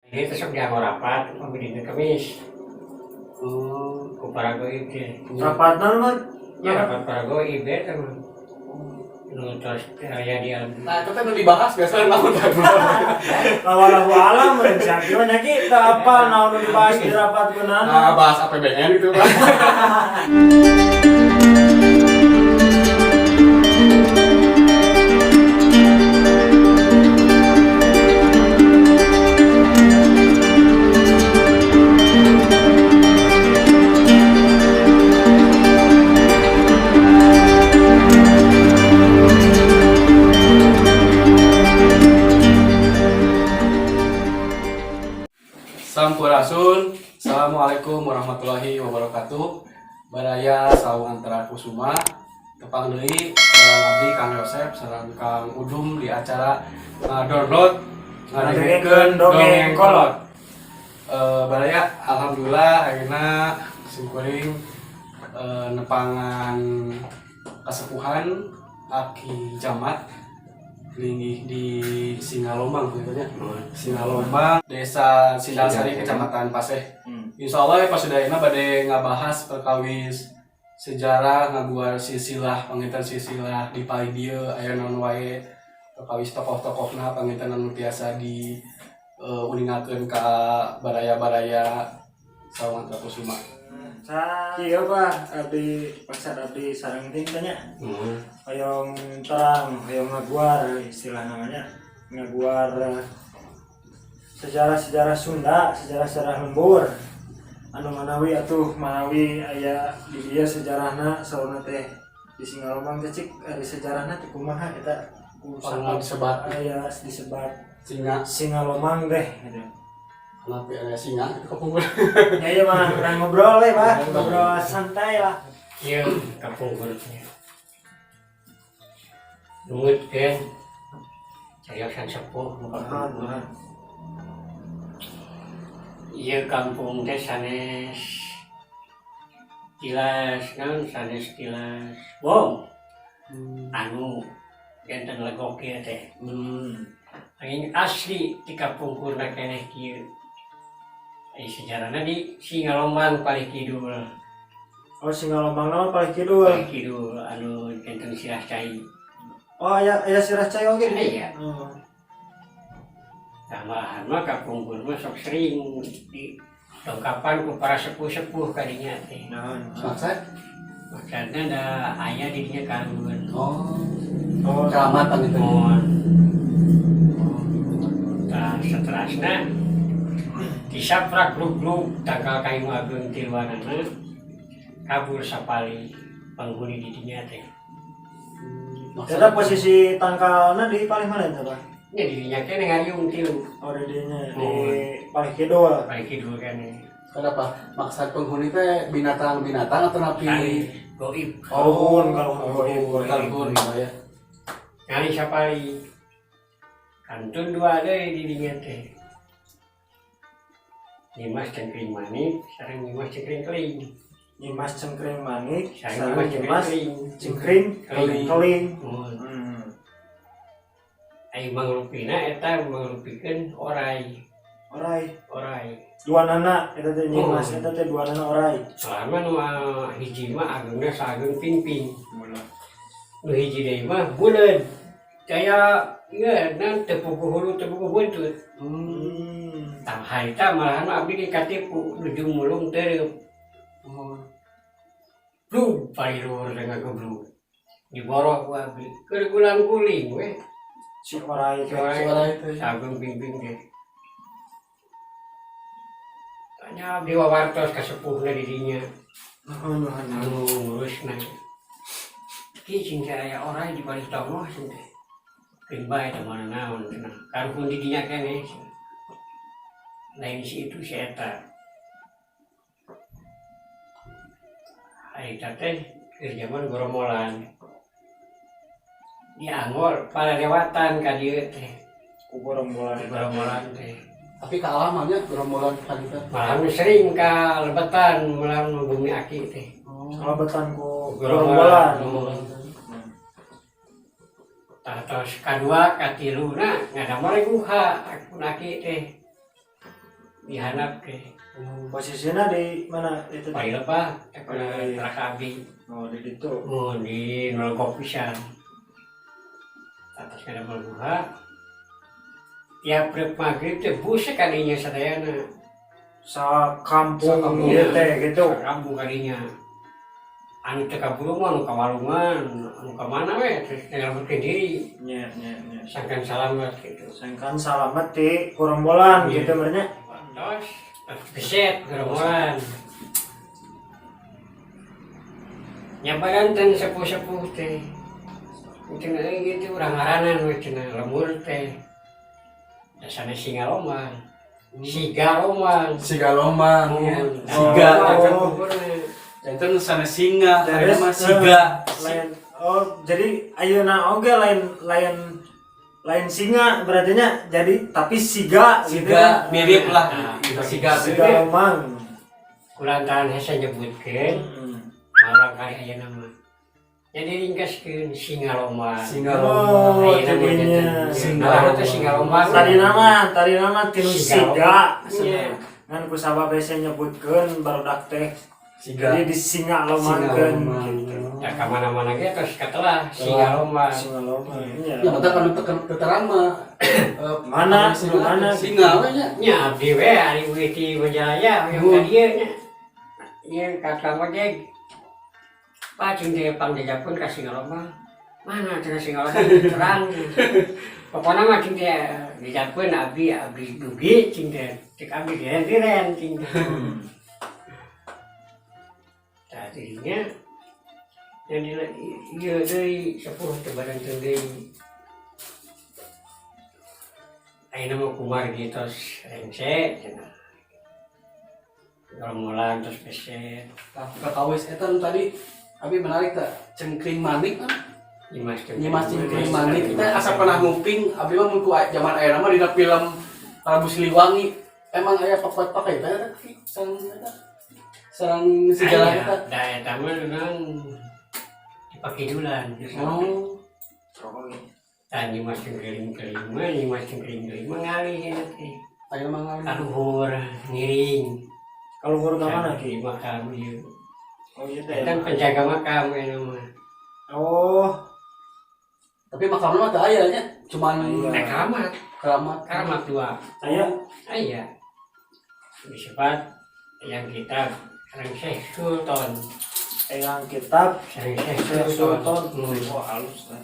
Ini teh sok dianggo rapat pami dinten Kamis. Oh, Ku para goib teh. Rapat naon mah? Ya rapat para goib eta mah. Nu tos aya di alam. Nah, itu kan nu dibahas biasanya naon teh. Wallahu alam rencana gimana ki teu apa naon nu dibahas di rapat kunana. Nah, bahas APBN gitu kan. Sampurasun. Assalamualaikum warahmatullahi wabarakatuh. Baraya Saung Antara Kusuma. Tepang deui sareng abdi Kang Yosep sareng Kang Udum di acara download ngadengekeun dongeng kolot. Baraya alhamdulillah ayeuna simkuring nepangan kasepuhan Aki Jamat linggih di Singalombang gitu nya. Singalombang, Desa Sindangsari, Kecamatan Paseh. Insya Allah pas sudah ini bade ngabahas perkawis sejarah ngaguar silsilah panginten silsilah di palih dieu aya naon wae perkawis tokoh-tokohna panginten anu tiasa di uningakeun ka baraya-baraya Saung Antara Kusuma. Iya Pak, abdi maksad abdi sareng tim tanya. Hoyong terang, hoyong ngaguar istilah namanya. Ngaguar sejarah-sejarah Sunda, sejarah-sejarah lembur. Anu manawi atuh manawi aya di dieu sejarahna saurna teh di Singalombang teh cik ari sejarahna teh kumaha eta Pernah disebat aya disebat singa. Singalomang teh gitu. Kenapa aya singa gitu kapungkur. Ya iya mah kurang ngobrol ya Pak, ngobrol santai lah. Ieu kapungkur teh. Numutkeun cariosan sepuh nu kapungkur. Ieu kampung teh sanes tilas naon sanes tilas bom anu janten legok ieu teh. Angin asli di kapungkurna keneh kieu. Ai sejarahna di Singalombang palih kidul. Oh, Singalombang naon palih kidul? Palih kidul anu janten sirah cai. Oh, aya aya sirah cai oge di Aya. Oh. Tah malahan mah kapungkur mah sok sering di dongkapan ku para sepuh-sepuh kadinya teh. Naon? Maksud? Maksudna da aya di dinya karuhun. Oh, Oh, keramatan itu. Mohon. Tah seterasna disaprak glug-glug tangkal kayu ageung tiluanana kabur sapali penghuni di dinya teh. Eta posisi tangkalna di paling mana itu, Pak? Nya di dinya keneh ngariung tilu. Oh, di dinya di Oh. paling kidul. Palih kidul keneh. Kenapa? Maksud penghuni teh binatang-binatang atau napi? Sanes goib. Karuhun, karuhun goib. Karuhun gitu ya. Ngali sapali. Kantun dua deui di dinya teh. Nyimas Cengkring Manik sareng Nyimas Cengkring Keling. Nyimas Cengkring Manik, Sareng sareng Nyimas Cengkring Nyimas Keling. Cengkring Keling. Keling. Mohon. Ai mangrupina eta mangrupikeun orai. Orai. Orai. Dua nana eta teh Nyimas Oh. eta teh dua nana orai. Soalna nu hiji mah ageungna saageng pingping. Nu hiji deui mah buleud. Kaya ieu nan teu puguh hulu teu puguh buntut. Tah harita malahan mah abdi ge katipu nuju mulung teureum. Oh. Blug pariluhur teh ngageblug. Diboro ku abdi. Keur gulang-guling we. Si orai teh. Orai. Suara itu. Saageng pingping teh. Tanya abdi wawartos ka sepuhna di dinya. Nuhun, nuhun. Anu ngurusna. Ki cing teh aya orai di balik tonggoh cing teh. Keun bae teh mana naon cenah. Karuhun di dinya keneh. Lain si itu si eta. Harita teh keur jaman goromolan. Dianggor palalewatan ka dieu teh. Ku gorombolan. Goromolan teh. Tapi kaalamannya gerombolan panita. Malahan sering ka lebetan malahan bumi aki teh. Oh. Kalabetan ku Gorombolan. gorombolan. Tah tos kadua katiluna ngadamel guha aku aki teh. Dihandap ke. Posisinya di mana itu teh? Palila pa, Oh, iya. terak abdi. Oh, di ditu. Oh, di nolgok pisan. Atas kada guha. Tiap rep maghrib teh busek kadinya sadayana. Sa kampung Sa kampung. ieu teh gitu. Kampung kadinya. Anu teu kaburu mah anu ka walungan, anu ka mana we terus nyelametkeun diri. Nya nya nya. Sangkan salamet gitu. Sangkan salamet di korombolan Iya. gitu merenya. Terus geset gerombolan. Nyabaran ten sepuh-sepuh teh. Cenah euy gitu urang ngaranan we cenah lembur teh. Dasarna singa lomang. Siga lomang. Siga lomang ya. Hmm. Siga. Oh. Janten sana singa, Terus, ayeuna mah siga. Lain, oh, jadi ayeuna oge lain lain lain singa berarti nya, jadi tapi siga gitu Siga ya. mirip lah Nah, gitu siga. Siga lomang. Kulantaran hese nyebutkeun malah kali ayeuna mah. Jadi ringkaskeun singa lomang. Singa Oh, lomang. Ayeuna mah jadinya. janten. Singa Ngaranna teh lomang. singa lomang. Tadi nama tinu Siga siga. lomang. Iya. Ngan ku sabab hese nyebutkeun barudak teh. Siga. Jadi di singa Singa lomangkeun lomang. gitu. Ya ka mana-mana ge terus katelah singa lomang. Singa lomang. Iya. Ya mata kan teterang mah Mana? singa, Mana? Singa we nya. Nya abdi we ari uih ti Majalaya hoyong ka dieu nya. Ieu ka kang ge. Pak cing teh pangjajakeun ka singa lomang. Mana cenah singa lomang terang. Pokona mah cing teh dijakeun abdi abdi dugi cing teh. Cek abdi diren cing teh. Tah dirinya yang di ieu deui sepuh teh badan teh deui. Ayeuna mah kumargi tos rengse cenah. Gerombolan terus beset. Tah kakawis eta nu tadi abi menarik tak cengkring manik kan. Nyimas Nyimas cengkring manik teh asa pernah nguping abi mah mun ku zaman ayeuna mah dina film Prabu Siliwangi emang aya pakai-pakai teh eta ki sareng eta. Sareng sejarah eta. Da eta mah memang dipakidulan. Oh. Tah nyimas cengkring keling mah nyimas cengkring keling mah ngalih eta teh. Ayeuna mah ngalih. Kaluhur ngiring. Kaluhur ka mana Di Ki? makam ieu. Oh iya teh. Eta penjaga makam eta mah. Oh, Tapi makamna mah teu aya nya, cuman Aya. Nah, keramat, keramat. keramat dua. aya. Iya. Disebut yang kitab Sareng Syekh Sultan. Eyang kitab Sareng Syekh Syekh Sultan. Sultan. Hmm. Oh, halus lah.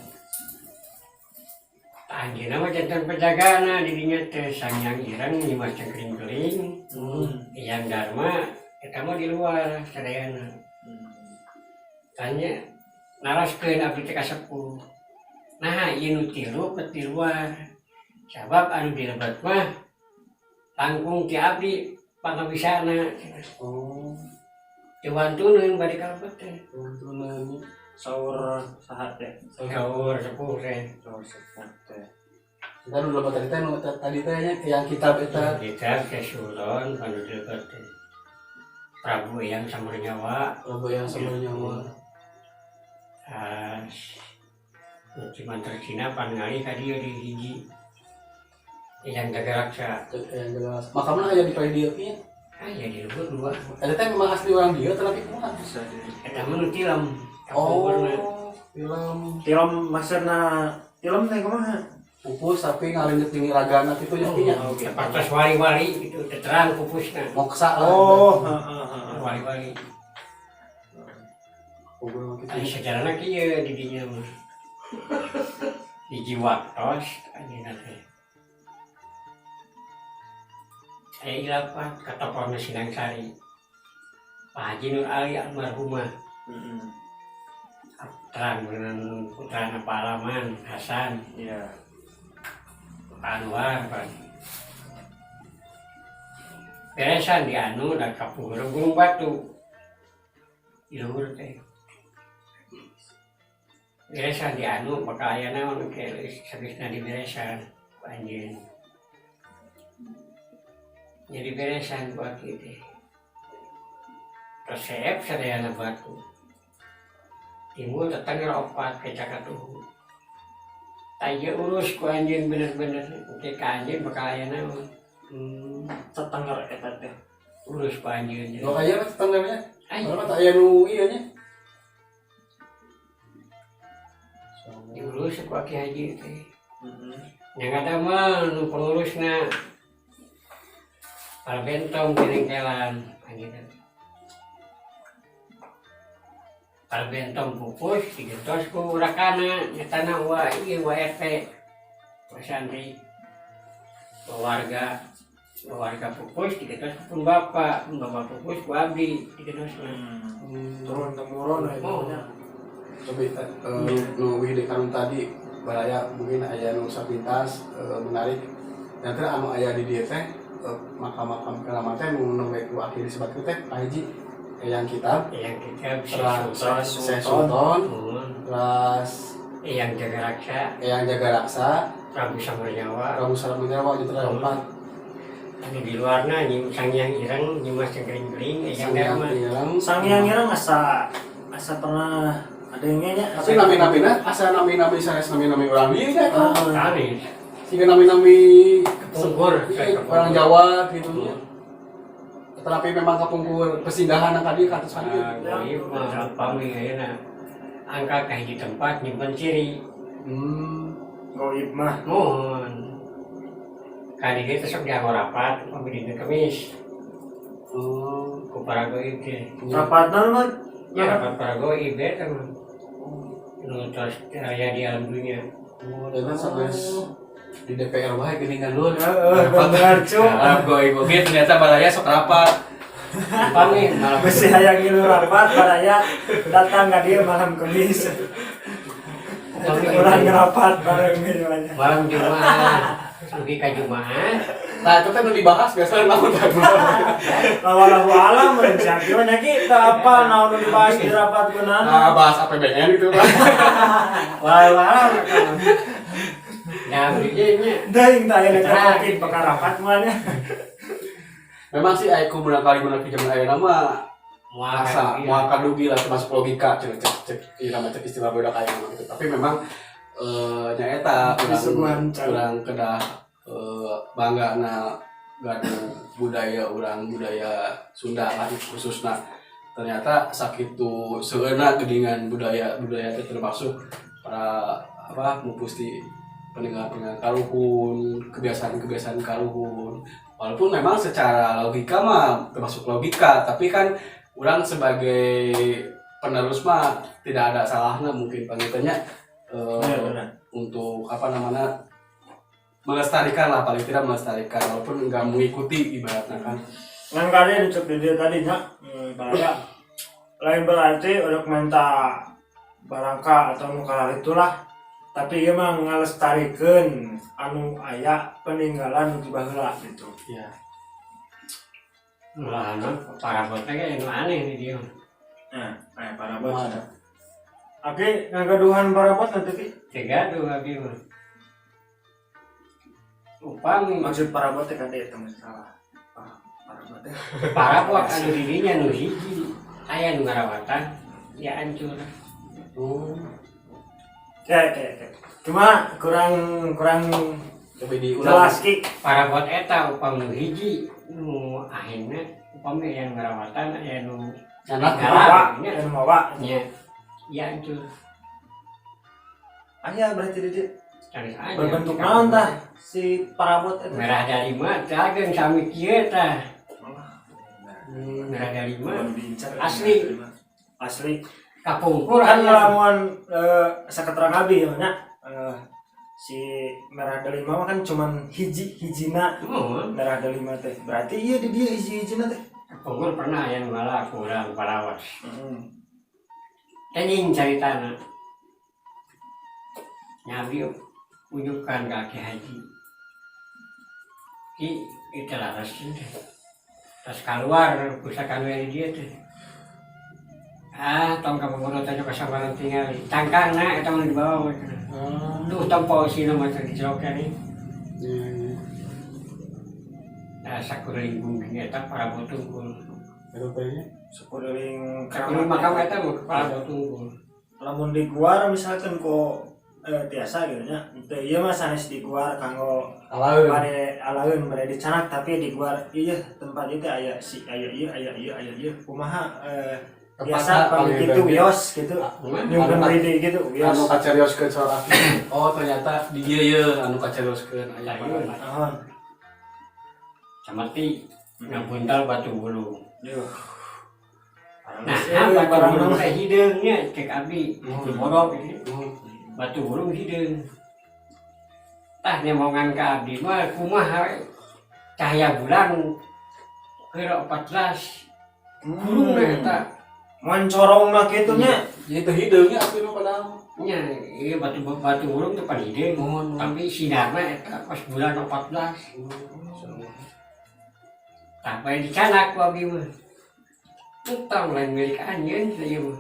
Anjeunna mah janten penjagana di dinya teh Sang Hyang Ireng Nyimas Cengkring Keling, Eyang Dharma eta mah di luar sadayana. Tanya naroskeun abdi teh ka sepuh. Nah, ieu nu tilu pet di luar. Sabab anu dilebet mah langkung ti abdi pangabisana. Oh, Teu wantuneun bari kalebet teh. tuntunan. Saur saha teh? Saur sepuh teh. Saur sepuh teh. Kita nu lebet tadi teh nu tadi teh nya yang kitab eta. Kitab Syekh Sultan anu dilebet teh. Prabu Eyang Sambernyawa. Prabu yang Sambernyawa. As cuman tercina pan ngali ka dieu di hiji. Eyang Jagaraksa. Yang jelas. Makamna aya di paling dieu nya. Ah ya di lembur dua. Eta teh memang asli orang dieu tapi kumaha? Bisa di Eta mah nu tilem. Kapungkurna. Oh, film Tilem maksudna tilem teh kumaha? pupus tapi ngalindet di ragana kitu nya nya. Oh, gitu. Sapertos wali-wali gitu teu terang pupusna. Moksa lah. Oh, heeh heeh. Wali-wali. Pupus mah kitu. Ari sejarahna kieu di dinya mah. Hiji waktos anjeunna teh. Aya ilapat ka tokohna Sinang Sari. Pak Haji Nur Ali almarhumah. Heeh. Terang dengan putrana Pak Alaman Hasan, Iya. Pak Anwar, Pak. Beresan di anu dan kapungkur Gunung Batu. Di luhur teh. Beresan di anu bakal aya naon ke sagesna di beresan ku anjeun. Jadi beresan ku aki teh. Resep sadayana batu. Timbul tetangga opat ke Cakatuhu. Tah ieu urus ku anjeun bener-bener engke ka anjeun bakal aya naon. Tetenger eta teh. Urus ku anjeun. Lo aya mah tetengernya. Aya. Padahal mah teu aya nu ieu nya. Diurus ku Aki Haji teh. Heeh. Yang ada mah nu pengurusna para bentong pirengkelan anjeunna. Para bentong pupus digentos ku rakana nyatana wa ieu wa RT wa santri wa warga, wa warga pupus digentos ku pun bapak pupus ku abdi digentosna. Turun temurun we Oh. nya. Tapi nu wih di kanun tadi baraya mungkin aya nu sapintas menarik. Dan teh anu aya di dieu teh makam-makam keramat teh nu nembe ku akhir disebutkeun teh kahiji Eyang Kitab, Eyang Kitab, terus Sultan. Syekh Sultan, Mohon. terus Eyang Jagaraksa, Eyang Jagaraksa, Prabu Sambernyawa, Prabu Sambernyawa itu teh empat. Anu di luarna Nyi Sanghyang Ireng, Nyi Mas Gering-Gering, Eyang Sanghyang Dharma. Ireng. Sanghyang Ireng asa asa pernah ada yang nya. Tapi nami-namina asa nami-nami sanes nami-nami urang dieu nya eta. Sanes. Siga nami-nami Kepungkur, iya, orang Jawa gitu nya. Tetapi memang kapungkur pesinggahan ka dieu ka atas ka dieu. Ah, goib mah pami ayeuna. Angka ka hiji tempat nyimpen ciri. Goib mah. Mohon. Kali dieu teh sok dianggo rapat pami dinten Kemis. Oh. Ku para goib teh. Rapatna mah Ya rapat para goib eta mah. Nu tos aya di alam dunia. Oh, dan sampai di DPR wae geuningan lur. Heeh, bener cu. Arab goib oge ternyata baraya sok rapat. Pami malam Besi hayang ngilu rapat baraya datang ka dieu malam Kemis. Pami Urang ngerapat bareng misalnya. Malam Jumat. Dugi ka Jumat. Nah, itu teh nu dibahas biasanya lamun teh. Wallahu alam rencana gimana ki teu apa naon nu dibahas di rapat gunana. Nah, bahas APBN gitu kan. Wallahu alam. Nah, begini nya. Deung tah aya mungkin perkara rapat mah nya. Memang sih aya ku barangkali guna pinjam ayeuna mah Moal asa kadugi. moal kadugi lah termasuk logika cek cek cek ieu cek istilah budak aya mah gitu. Tapi memang nyaeta urang Disuguhan cara. urang kedah bangga na gaduh budaya urang, budaya Sunda lah khususna. Ternyata sakitu seueurna geuningan budaya budaya teh termasuk para apa mupusti peninggalan-peninggalan karuhun, kebiasaan-kebiasaan karuhun. Walaupun memang secara logika mah termasuk logika, tapi kan orang sebagai penerus mah tidak ada salahnya mungkin panggilannya Bener, bener. untuk apa namanya melestarikan lah, paling tidak melestarikan walaupun nggak mengikuti ibaratnya kan. Ngan kali dicek di dia tadi nya, baraya. Lain berarti udah minta barangka atau nu itulah, tapi ieu mah ngalestarikeun anu aya peninggalan nu baheula gitu. Iya. Malah anu parabot teh anu aneh di dieu. Nah, aya parabot. Ada. Oke, ngagaduhan parabot nanti ki. Teu gaduh abdi mah. Upami Maksud parabot teh kade eta masalah. Parabot teh. Parabot anu di dinya nu hiji aya nu ngarawatan ya hancur. Oh, Oke. Cuma kurang kurang lebih diulang. jelas ki. Parabot eta upami nu hiji nu akhirna upami aya nu ngarawatan aya nu Anak Mawa, anu mawa. nya ya hancur. Aya berarti di dieu. Sanes aya. Berbentuk naon tah si parabot eta? Merah dalima teh ageng sami kieu tah. Merah dalima Asli. Asli. Kapungkur Kan aya. lamun saketerang abi ya nya. Si merah delima mah kan cuman hiji hijina Muhun. merah delima teh. Berarti iya di dia hiji hijina teh. Kapungkur pernah aya nu ngala ku urang Palawas. Heeh. Kenying caritana. Nyabi unjukkan ka Ki Haji. Ki itu laras teh. Terus keluar pusaka nu di dieu teh. Ah, tong kapungkur teh kasambaran tinggal cangkangna eta mah dibawa we cenah. Duh tempo sina mah teh dicerokeun nih. Iya, iya. Nah, sakuriling bumi eta parabot tunggul. Itu teh. Sakuriling Sakuriling makam eta mah parabot tunggul. Lamun di guar misalkan kok Tiasa gitu nya. Teu ieu mah sanes diguar kanggo Alaeun. Bade alaeun, bade dicanak, tapi diguar ieu tempat itu aya si aya ieu, aya ieu, aya ieu, kumaha biasa pami gitu, wios gitu, nyungkeun ide gitu, wios. Anu kacarioskeun soal aki. Oh, ternyata di dieu ye anu kacarioskeun aya barang. Nuhun. Samati ngabuntal batu bulung. Yuh. Nah, batu bulung teh hideung nya cek abdi, itu borok ini. Batu bulung hideung. Tah, nemongan ka abdi mah kumaha we. Cahaya bulan keur 14 gurung eta. Moncorong lah kitu nya. Jadi teu hideung nya aki mah padahal. Nya, ieu batu batu bulung teh pan hideung. Nuhun. Tapi sinarna eta pas bulan 14. Tah, bae dicanak ku abdi mah. Entong lain milik anjeun ieu mah.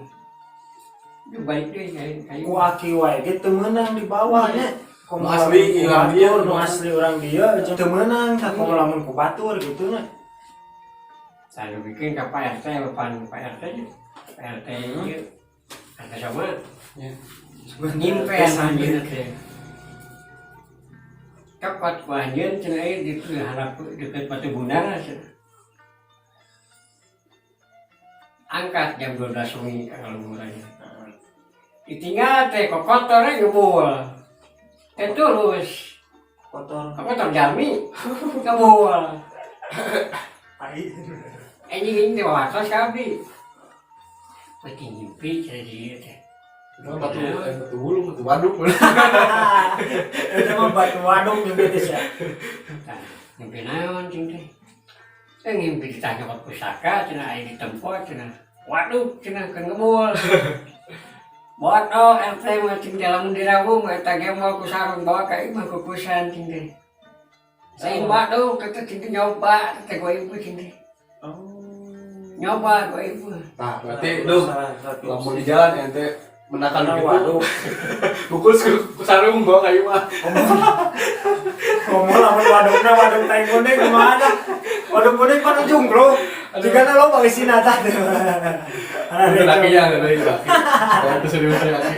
Itu balik deui ka kayu. Ku aki wae ge teu meunang di bawah nya. Komo Nu asli lamun ku urang dieu, batur, nu asli urang dieu jeung teu meunang tah, komo lamun ku batur gitu nya. Saya bikin ke Pak RT, pan Pak RT nya. Pak RT ieu. RT sama nyimpen anjeun teh. Cokot ku anjeun cenah ieu di harap deket Batu Bundar cenah. Angkat jam 12 wengi ka lumurannya. Ditinggal teh kokotor ngebul. Teh tulus. Kotor. Kokotor jalmi ngebul. Tai. Anjing ini teh watos ka abdi. Peuting ngimpi cenah di dieu teh. Batu batu bulung, batu waduk. Itu mah batu waduk mimpi teh sia. Tah, ngimpi naon cing teh? Teh ngimpi ditanya nyokot pusaka cenah, aya di tempo cenah. Waduh cenah keur ngebul. Bodoh RT mah cing teh, lamun dirawung eta ge moal ku sarung bawa ka imah kukusan cing teh. Lain waduh teh cing teh, nyoba teh ku ibu cing teh. Oh. Nyoba ku ibu. Nah, berarti duh, Salah satu. Lamun di jalan ente menakan Karena gitu. waduk. Bukul ku sarung bawa ka imah. Ngomong lamun wadukna waduk tai kuning kumaha? Waduk kuning pan ujung, Bro. Jigana lo isina tah. Itu lakinya ada dari laki. Saya itu serius laki.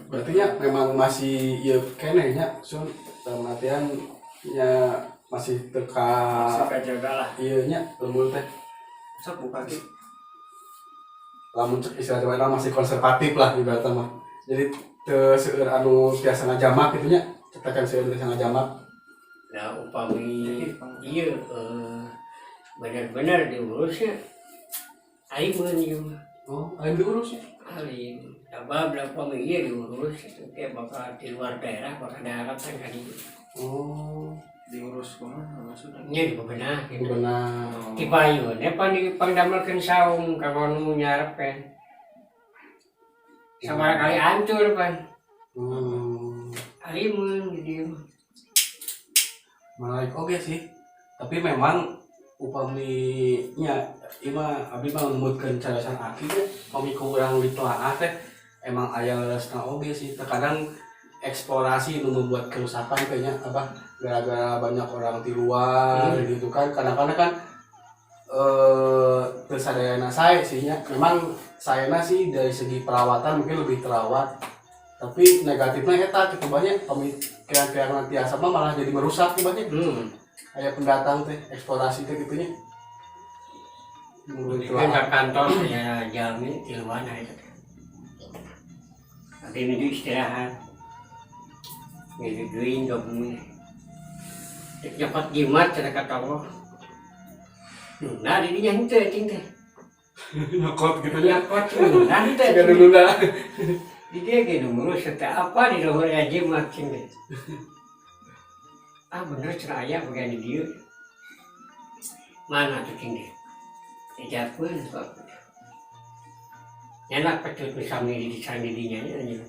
Berarti ya memang masih ya kene nya sun, dalam artian ya masih teka Masih kajaga lah. Iya nya lembur teh. Sok buka ki. Lamun cek istilah zaman masih konservatif lah ibaratnya mah. Jadi teu seueur anu biasa ngajamak gitu nya, cetakan seueur biasa ngajamak. Nah, upami ieu benar-benar diurusnya aing ieu mah. Oh, lain diurus ya. Alim, sabab lah upami ieu diurus itu kayak bakal di luar daerah bakal darat kan ka dieu. Oh, Diurus kumaha maksudnya? Nya dibebenah gitu. Benar. Di payun, ya pan dipangdamelkeun saung kanggo nu nyarepen. Sabaraha kali hancur pan. Alimun di dieu mah. Menarik oke sih. Tapi memang upami nya ieu mah abdi mah ngemutkeun carasan aki nya, pami ku urang ditelaah teh emang aya leresna oge sih. Terkadang eksplorasi nu membuat kerusakan kayaknya apa gara-gara banyak orang di luar gitu kan, kadang-kadang kan teu sadayana sae sih nya. Memang saena sih dari segi perawatan mungkin lebih terawat, tapi negatifnya eta gitu, banyak pemikiran-pikiran nanti mah malah jadi merusak gitu banyak. Aya pendatang teh eksplorasi teh gitunya. Menurut Kan ke kantor ya jalmi tiluan itu teh. Nanti ini istirahat. Ngejujuin ke bumi. Cek nyokot jimat cenah kata Allah. Nah, di dinya henteu cing teh. Nyokot gitu nya. Nyokot nah henteu. Siga dulu lah. Di dia ge nu ngurus teh apa di luhur ya jimat cing teh. Ah, bener cenah aya bagian di dieu. Mana tuh cing teh? Ejakeun kok. Nyanak pecut nu sami di sami dinya nya anjeun.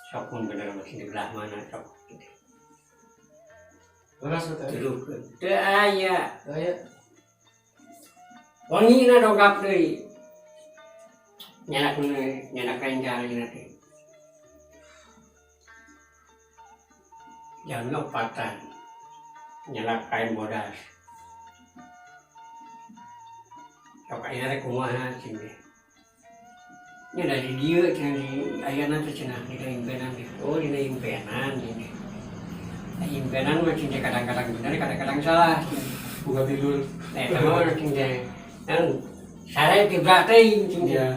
Sok mun bener makin di belah mana sok. Leres teh. Duduk. Teu aya. Aya. Wangina dongkap deui. Nyanak nu nyanak rencana teh. Jam opatan. Nyalak kain bodas. Sok Sok ayeuna rek kumaha cing teh. Nya dari dieu cenah di ayana teh cenah dina impenan teh. Oh, dina impenan cing teh. Ai impenan mah cing teh kadang-kadang bener, kadang-kadang salah cing. Buka tidur. Nah, eta mah cing teh. Kan sare tibra teuing cing teh. Iya.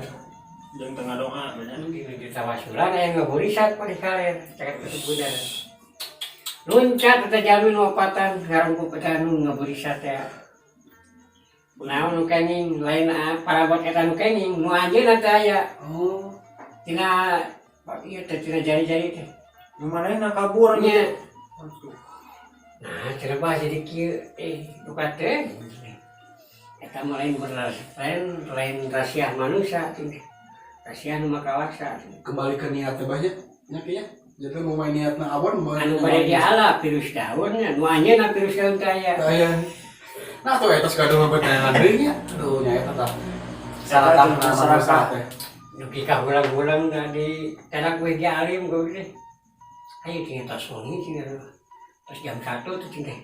Jeung tengah doa bener. Di tawasulan aya ngaburisat palih kaler caket kesubudan. Luncat eta jalmi nu opatan ngarungkup eta nu ngaburisat teh. Naon nu kenging lain ah, parabot eta nu kenging nu anjeunna teh aya. Oh. Tina ieu teh tina jari-jari teh. Nu manehna kabur Nya. gitu. Aduh. Nah, cenah bah jadi kieu eh duka teh. Eta mah lain beras, lain lain rasiah manusia teh. Rasiah nu makawasa. Kembali ke niat teh banyak. Nya kieu. Jadi mau main niatna awon mau Anu bade diala virus daunnya, nu anjeunna virus daun teh aya. Aya. Nah, tuh eta gaduh mah tayangan deui nya. Aduh, nya eta tah. Salah Eta tah masyarakat. teh. Dugi ka hulang-hulang da di tanak we ge alim gua teh. Ayo tinggal tos wengi tinggal. Tos jam 1 tuh tinggal.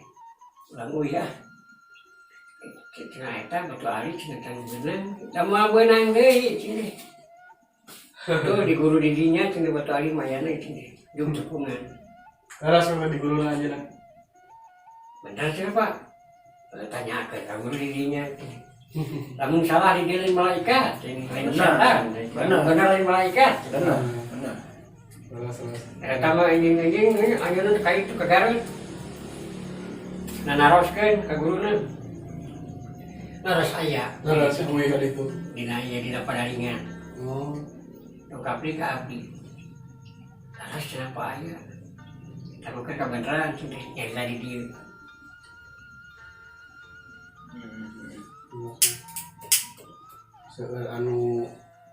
Ulang euy ah. Cenah eta batu ali cenah tang beunang. Da moal beunang deui cenah. Tuh di guru di dinya cenah batu ali mayana cenah. Jung cekungan. Laras mah di guru aja nah. Bener cenah Pak. Tanya ke ka guru di dinya cenah. Lamun salah di dieu lain malaikat, cenah lain Bener. setan. Bener. Bener lain malaikat. Bener, bener. Laras laras. Eta mah anjing-anjing anjeunna ka itu ka Garut. Nah naroskeun ka guruna. Naros aya. Laras gue ka ditu. Dina ieu dina padaringan. Oh. Dongkap deui ka abdi. Laras cenah apa aya? Eta mah keur kabeneran cenah nyarita di dieu. Seueur anu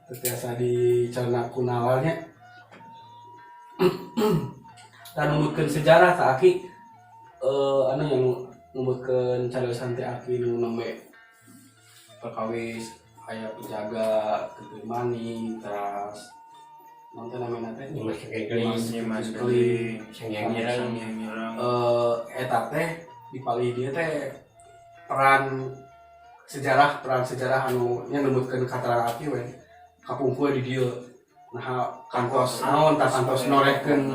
teu tiasa dicerna ku nalarnya. Dan numutkeun sejarah tah Aki anu yang numutkeun cariosan teh Aki nu nembe perkawis aya penjaga Kentring Manik teras naon teh namina teh Nyimas Keling, Nyimas Keling. Sang Hyang Nyerang. Sang Hyang Nyerang. Eta teh di palih dieu teh peran sejarah anu nya numutkeun katerangan Aki we kapungkur di dieu nah kantos naon tah kantos norehkeun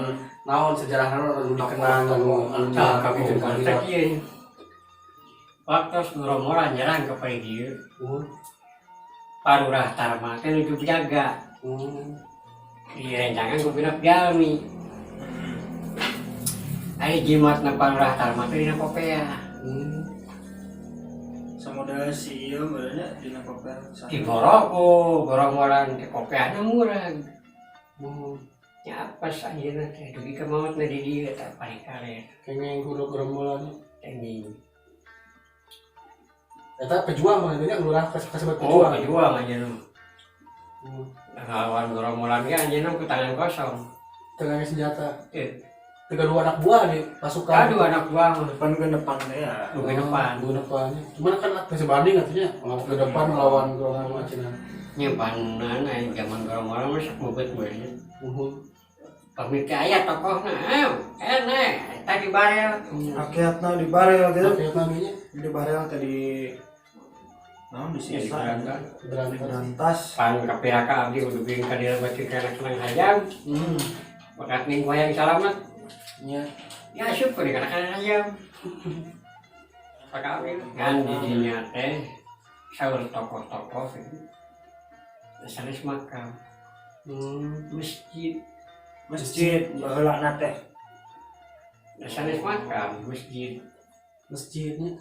naon sejarah naon anu dikenang anu anu Tah dipikeun kapungkur ka teh kieu. Waktu gerombolan nyerang ke palih dieu, Parurah Tarma teh nuju jaga. Di rencangan ku genep jalmi. Aya jimatna Parurah Tarma teh dina kopea. Samodel si ieu meureunnya dina kopel. Diborok ku gerombolan teh kopeana murah. Nya pas anjeunna teh dugi ka maotna di dieu eta palih kaler. Kengeng kudu gerombolan. Anjing. Eta pejuang mah nya lurah kasebut Oh, pejuang. pejuang anjeunna. Ngelawan gerombolan ge anjeunna ku tangan kosong. Tengah senjata. Eh, Tiga dua anak buah nih pasukan. aduh anak buah mah. Depan ke depan teh ya. Nu ke depan. Ke depannya. Cuman kan bisa banding artinya melawan ke depan melawan golongan macam Nya panan aya zaman gerombolan mah sok mubet we. Uhun. Pamit teh aya tokohna, enak, eta di barel. Rakyatna di barel gitu. Rakyat namanya Di barel tadi naon Ya, disiksa. diberantas. berantas. Diberantas. Pan kapiraka abdi kudu bing ka dieu baca kana kenang hayam. Bakat ning wayang salamet. Nya. Ya syukur di kana kana hayam. Pak abdi ngan di dinya teh saur tokoh-tokoh gitu. Sanes makam, masjid, Masjid baheulana teh. Sanes makam, masjid. Masjidnya.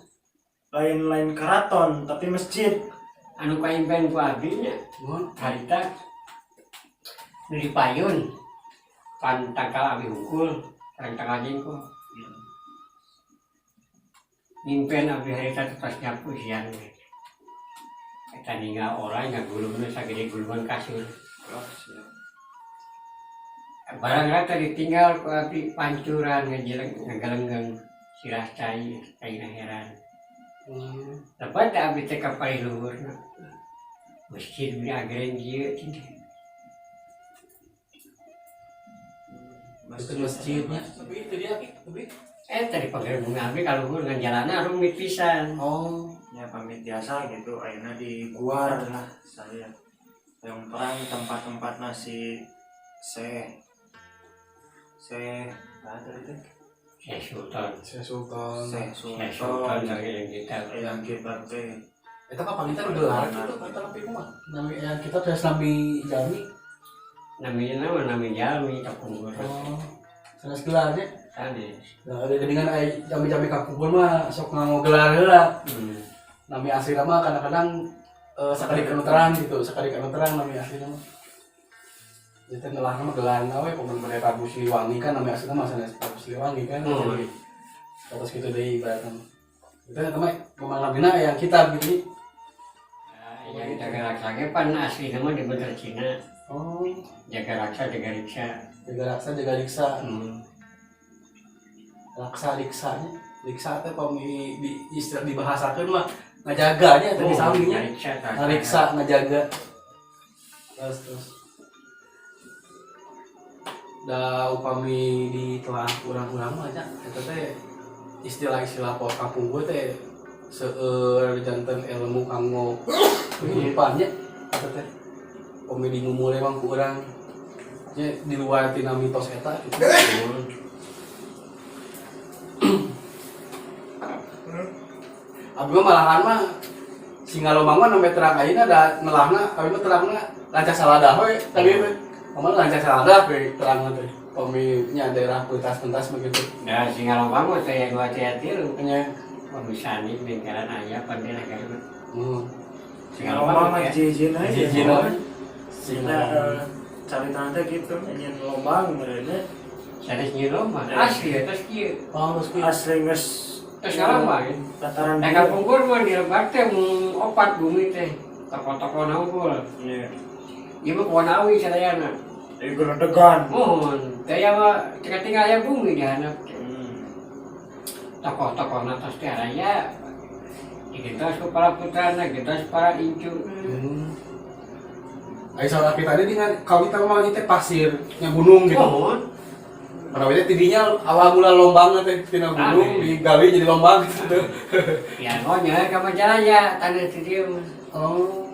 Lain-lain keraton tapi masjid. Anu kaimpen ku abdi nya Mohon. harita nu di payun pan tangkal abi hungkul sareng tangkal jengkol nyimpen abdi harita teh pas nyapu siang we. Eta ninggal orang ngagulungna sagede gulungan kasur barang rata ditinggal ku abdi pancuran ngajeleng ngagelenggeng sirah cai caina heran. Lebat teh abdi teh ka palih luhurna masjid ini agreng kieu cenah. Masjid masjidnya. Tapi itu dia Ki, tapi. Eh tadi panggil bunga abdi ka luhur ngan jalana rumit pisan. Oh. Ya pamit biasa gitu, akhirnya di guar lah saya. Yang perang tempat-tempat nasi Syekh Syekh apa tadi teh? Syekh Sultan. Syekh Sultan. Syekh Syekh Sultan Sultan dari yang kita. yang kita teh. Eta mah pangitan gelar gitu eta lebih kumaha? Nami yang kita terus nami jalmi. Namanya nama nami jalmi kapungkur. Oh. Sanes gelarnya. Sanes. Nah, ada geningan aya jami-jami kapungkur mah sok nganggo gelar heula. Nami asli mah kadang-kadang sakali kanu terang gitu, sakali kanu terang nami asli mah. Jadi ngelah mah gelar we pemain bade Prabu Siliwangi kan nami asli mah sanes Prabu Siliwangi kan. Jadi terus gitu deui ibaratna. Itu eta mah memang namina yang kitab gitu. Nah, yang jaga raksa ge pan asli nama di bener Cina. Oh, Jaga raksa, jaga riksa. Jaga raksa, jaga riksa. Raksa riksanya. Riksa teh pami di istilah dibahasakeun mah ngajaganya teh sami nya. Ngariksa, tah. Ngariksa, ngajaga. Terus terus. Da upami di telah urang-urang mah nya eta teh istilah-istilah pos kampung gue teh seueur janten ilmu kanggo kehidupan nya eta teh. Upami di ngumul emang ku urang nya di luar tina mitos eta gitu. Abi mah malahan mah Singalomang mah nembe terang ayeuna da nelahna abi mah terangna lancar saladah we tadi teh. Pamana lancar saladah we terangna teh. Pami nya daerah pentas-pentas begitu. Nah, Singalomang mah teh dua teh tilu. Nya. Pamisani lingkaran aya pandai lah kan. Singalomang mah jijin aja. Jijin we. Kita cari tante gitu, nyen lombang mereka. Sanes nyi lomang asli atas kieu. Oh, terus kieu. Asli geus Terus ngalomang. Tataran Nah, kapungkur mah di lebak teh mung opat bumi teh. Tokoh-tokoh unggul. Iya. Ieu mah kebon awi sadayana. Ieu geledegan. Mohon, teh mah teu tinggal aya bumi di handap teh. Tokoh-tokoh na tos teh aya. Digentos ku para putrana, gentos para incu. Ayo soal kita tadi dengan kalau kita mah teh pasir nya gunung gitu. Mohon. Pada waktu tidinya awal mula lombang teh tina gunung digali jadi lombang gitu. Ya nya ka Majalaya tanah di dieu mah. Oh.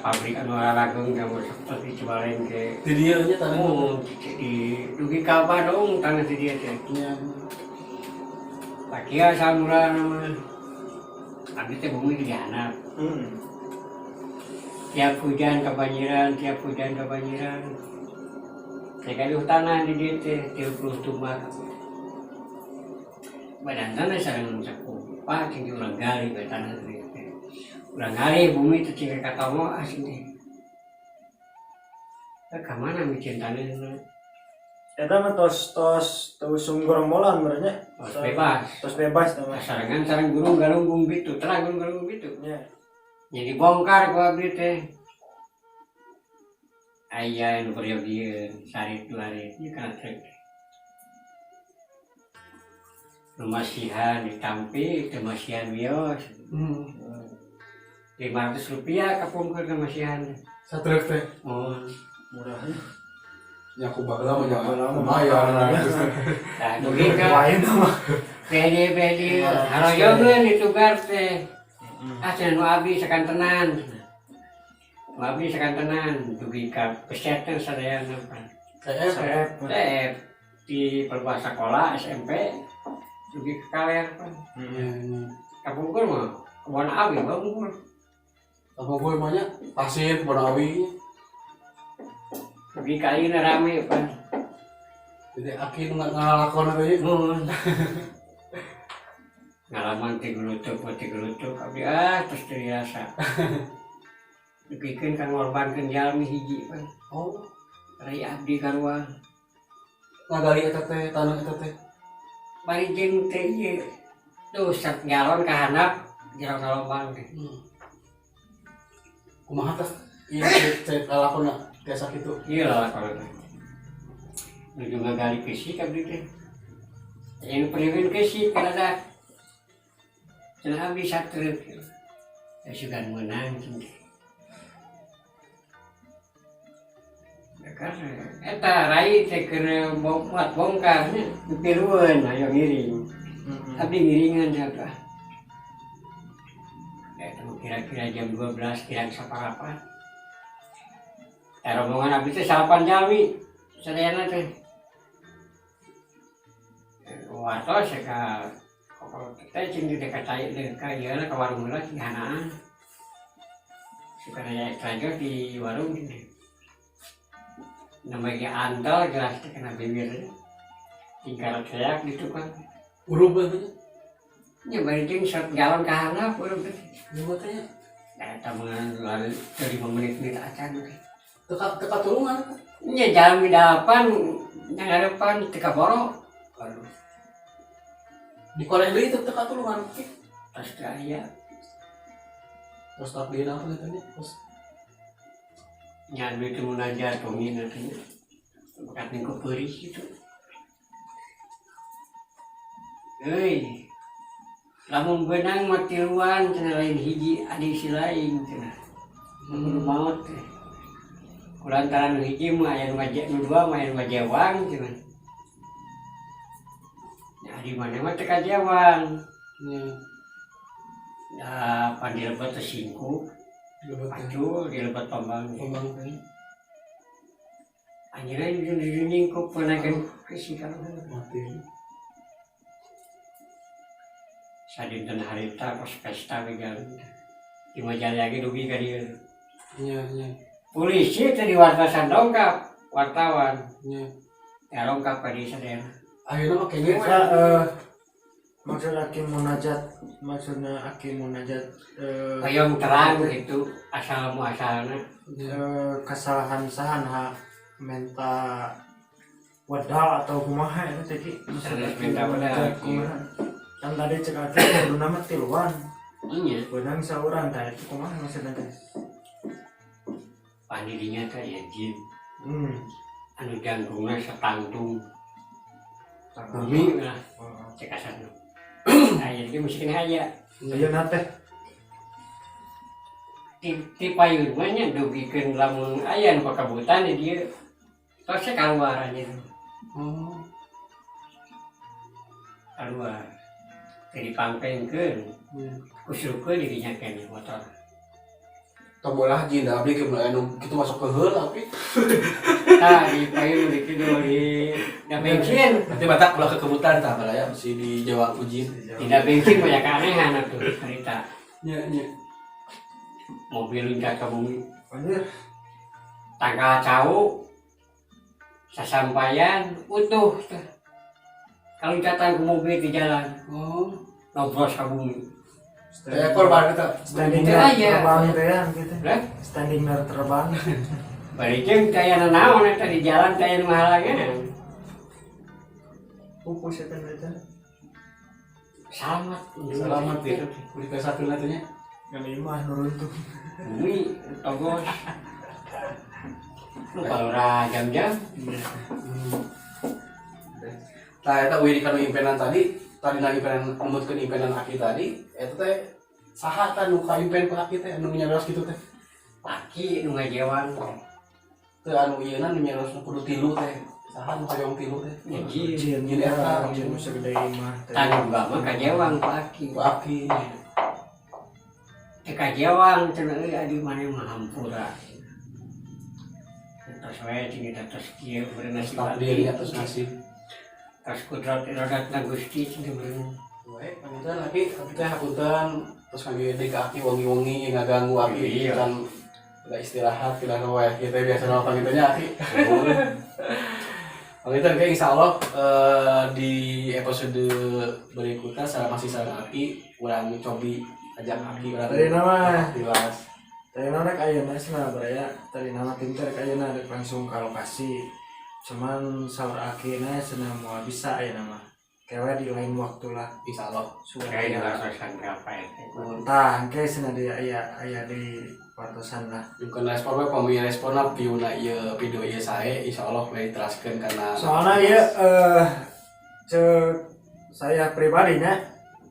Pabrik anu rarageung ka tos di Cibalengke. Di dieu nya tanah. Oh, di dugi ka Bandung tanah di dieu teh. Nya. Pakia samura nama. Abdi teh bumi di handap. Tiap hujan kebanjiran, tiap hujan kebanjiran. Saya gaduh tanah di dieu teh 30 tumbak. Badan tanah sareng sakupa cing urang gali bae tanah teh. Urang gali bumi teh cing katomo asing teh. Eh, ka mana micin tanahna? Eta mah tos tos tos gerombolan berarti. Tos bebas. Tos bebas tah mah. Sarengan sareng gunung galunggung gitu, terang gunung galunggung gitu. Nya. Jadi bongkar ku abdi teh. Aya nu peryogieu sarit dua rit ieu kana truk. Nu masihan ditampi, teu masihan wios. 500 rupiah kapungkur nu masihan. Satruk teh. Oh. Murahnya. Nya ku baheula mah nya Baheula mah. lumayan. Tah dugi ka Lain mah. pede pede haroyongeun ditugar teh. Ah cenah nu abdi sakantenan. Nu abdi sakantenan dugi ka pesetan sadayana pan. CF. CF. CF di perbuah sekolah SMP dugi ka kaler pan. Kapungkur mah kebon awi bungkur. Kapungkur mah nya pasir kebon awi. Dugi ka ayeuna rame pan. Jadi aki nu ngalakon teh. Mun. Ngalaman ti gelutuk, ti gelutuk abdi ah terus teu biasa. Dugikeun ka ngorbankeun jalmi hiji pan. Oh, Rai abdi karuang. Ngagali eta teh tanah eta teh. Bari jeung teh ieu. Tuh sak galon ka handap jero kalobang teh. Kumaha teh? Ieu teh lalakonna tiasa kitu. Ieu lalakonna teh. Nuju ngagali keusik abdi teh. Yang periwin keusik kada cenah abdi satruk. Ya sugan meunang cing teh. Ya kan eta rai teh keur muat bongkar nya dipilueun ayo ngiring. Abdi ngiringan siapa. Ya, itu kira-kira jam 12 kirang saparapat. Eh, rombongan abdi teh salapan jalmi sadayana teh. Eh, wartos ya ka kalau teh cing di dekat cai dekat ka ieu lah, ka warung heula dihanaan. Suka aya ekstra jos di warung gitu. Namanya antel gelas teh kena bibir. Tinggal teriak di tukang. Urub banget. Nya bari jeung sok galon ka handap urang teh. Nunggu teh. Nah, eta mah lalu 5 menit-menit acan teh. Teka teka tulungan. Nya jalan di depan, nya ngarepan teu kaboro. Aduh. Di koleh deui teu teka tulungan. Tos teu aya. Terus tak di apa tadi? Terus Nya anu itu munajat tongin artinya. Bekat ning peurih gitu. Euy. Lamun beunang mah tiluan cenah, lain hiji adi si lain cenah. Kudu maot teh. Kulantaran nu hiji mah aya nu ngaje, nu dua mah aya nu ngajewang cenah. Ya di mana mah teu kajewang. Nya. Da pan dilebet teh singkup, Lebet teh. Pacul dilebet pambang. Pembang teh. Anjeunna jeung nyingkup peunakeun kesi ka luhur. Mati. Sadinten harita kos pesta we jalan. Di Majalaya ge dugi ka dieu. Nya nya Polisi teh diwartosan dongkap wartawan. Nya. Ya dongkap ka dieu sadayana. Akhirnya mah kayaknya Eta maksud aki munajat, maksudnya aki munajat Hoyong terang gitu asal muasalna. Nya. Kesalahan sahan ha minta wedal atau kumaha itu teh, Ki? Maksud Sanes aki minta wedal, munajat Ki. kumaha? Kan tadi cek aki kudu nama tiluan, Iya, beunang saurang, tah itu kumaha maksudna teh? Panidinya teh ya jin anu jangkungna satangtung bumi lah cek asarna. Nah, jadi mesti aya. Ayeuna teh Ti payun mah nya dugikeun lamun aya nu pakabutan di dieu. Tos teh kaluar anjeun. Oh. Kaluar. Teu dipangpengkeun, Nya. kusukeun dirinya keneh motor. Tombolah jin da abdi ge anu kitu masuk ke heula tapi Tah di payun di kitu di da bensin. nanti batak ulah kekebutan tah balaya mesti di Jawa ku jin. Tidak bensin banyak keanehan atuh cerita. Nya nya. Mobil luncat ke bumi. Anjir. Tangkal cau sasampayan utuh teh. Kaluncatan ku mobil di jalan, Oh. nobros ka bumi. Teh korban eta. Standing Teu aya. terbang teh ya gitu. Lah, Standing terbang. Bari jeung kaya nanaon eta di jalan kaya nu ngahalangan. Pupus eta eta. Selamat. Selamat ya. Kulit satu teh nya. Ngan imah nu runtuh. Bumi togos. Nu palura jam-jam. Tah eta uih kanu impenan tadi, tadi na impenan numutkeun impenan aki tadi, eta teh saha tah nu kaimpen ku aki teh anu nyaros kitu teh? Aki nu ngajewang. Teu anu ieu na nu nyaros nu kudu tilu teh. Saha nu hoyong tilu teh? Ya jin. Jin Jin eta. Jin nu segede imah teh. Tanu mah kajewang ku aki. Ku aki. Teu kajewang cenah euy adi maneh mah hampura. Tos wae cing eta tos kieu beureun nasib Takdir nya terus nasib. Tos kudrat iradatna Gusti cenah beureun. Wae panginten aki, aki teh hapunten terus kangge deui ka aki wengi-wengi ngaganggu aki Iya. kan udah istirahat pila wae aki teh biasa nama panginten nya aki. Panginten kayak insya Allah di episode berikutnya saya masih sareng aki, urang cobi ajak aki urang Tadi nama tilas. Tadi nama rek ayeuna cenah baraya, tadi nama tim teh rek ayeuna rek langsung ke lokasi. Cuman saur akina cenah moal bisa ayeuna mah. Kewe di lain waktu lah. Insya Allah. Kayak di berapa ya? Tah, engke cenah di aya aya di wartosan lah. Bukan respon we pami responna view-na ieu video ieu sae insya Allah we diteraskeun karena Soalnya ya cek saya pribadinya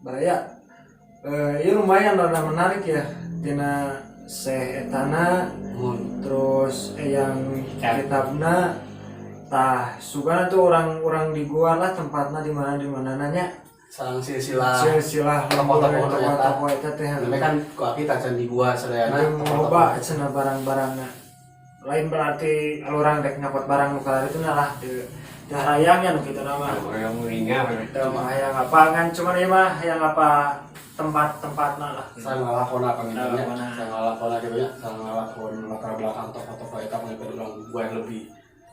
baraya ini lumayan rada menarik ya tina Syekh etana Mun. terus yang kitabna tah sugana tuh orang-orang di gua lah tempatnya di mana nanya. Sareng silsilah Silsilah tokoh-tokoh tokoh-tokoh eta teh. Namanya kan ku aki tacan di gua sadayana. Jeung Tokoh-tokoh. Loba cenah barang-barangna. Lain berarti urang rek nyokot barang nu itu nah lah teu hayangnya nu kitu nama. Orang muringa. Teu mah hayang apa ngan cuman ieu mah hayang apa tempat-tempatna lah. Sareng ngalakona panginten nya. Ngalakona. Sareng ngalakona gitu nya, sareng ngalakon latar belakang tokoh-tokoh eta panginten urang gua yang lebih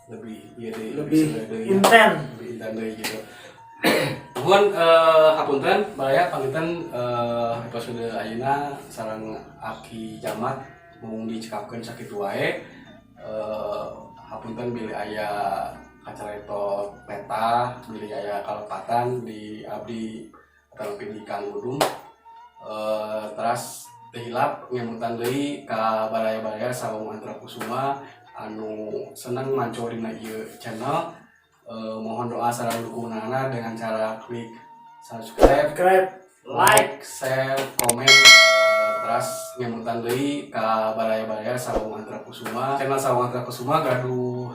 lebih ieu deui, Lebih seru deui. Inten. Lebih inten deui gitu. Nuhun, hapunten baraya, panginten episode ayeuna sareng Aki Jamat mung dicekapkeun sakitu wae. Hapunten bilih aya kacaretot peta, bilih aya kalepatan di abdi atau di Kang Udung. Teras teu hilap ngemutan deui ka baraya-baraya Sawung Antra Kusuma anu seneng manco dina ieu channel. Mohon doa sareng dukunganna dengan cara klik subscribe, Subscribe, like, like, share, komen. Terus ngemutan deui ka baraya-baraya Sawung Antra Kusuma. Channel Sawung Antra Kusuma gaduh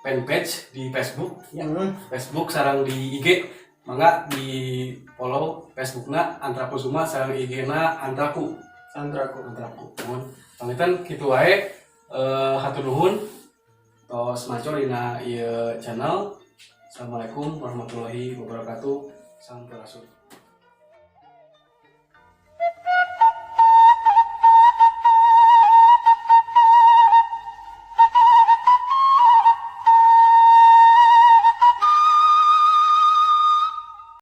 fanpage di Facebook ya. Facebook sareng di IG, mangga di follow Facebookna Antra Kusuma sareng IG na Antraku. Antraku. Antraku. Nuhun panginten kitu wae, hatur nuhun tos maco dina ieu channel. Assalamualaikum warahmatullahi wabarakatuh. Sampurasun.